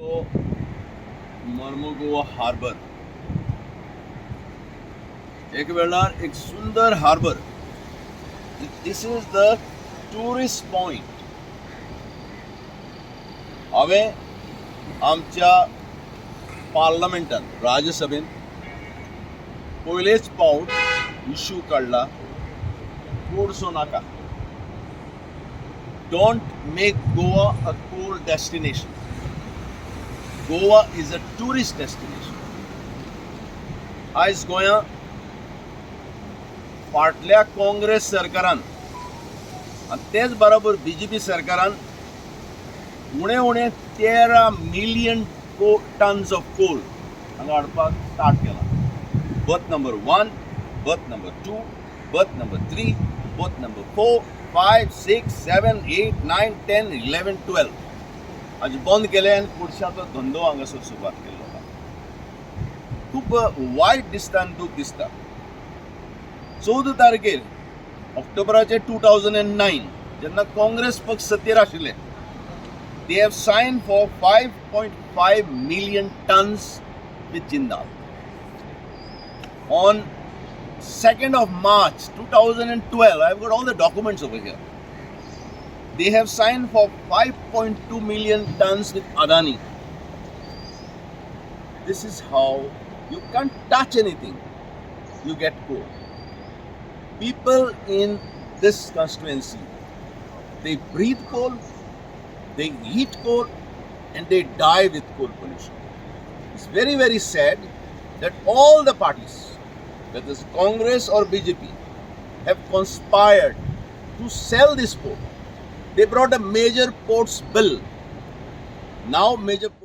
तो मर्मगोवा हार्बर एक वेळार एक सुंदर harbour. This is the tourist point. हांवें आमच्या पार्लमेंटान, राज्यसभेन पयलेच पावट इशू काडला, कोळसो नाका. Don't make Goa a coal destination. Goa is a tourist destination. आयज गोंया फाटल्या काँग्रेस सरकारान आनी तेच बरोबर बीजेपी सरकारान उणे उणे 13 मिलियन को टन्स ऑफ कोल हांगा हाडपाक स्टार्ट केला. Berth number 1, berth number 2, berth number 3, berth number 4, 5, 6, 7, 8, 9, 10, 11, 12 आज बंद केले आनी कोळशाचो धंदो हांगासर सुरवात केल्लो आहा. खूब वायट दिसता आनी दूख दिसता. 14 तारखेर ऑक्टोबराचे 2009, जेन्ना काँग्रेस पक्ष सत्तेर आशिल्ले, they have signed for 5.5 million tons with Jindal. On 2nd of March 2012, I've got all the documents over here. They have signed for 5.2 million tons with Adani. This is how you can't touch anything. You get coal. People in this constituency, they breathe coal, they eat coal, and they die with coal pollution. It's very, very sad that all the parties, whether it's Congress or BJP, have conspired to sell this port. They brought a major ports bill. Now, major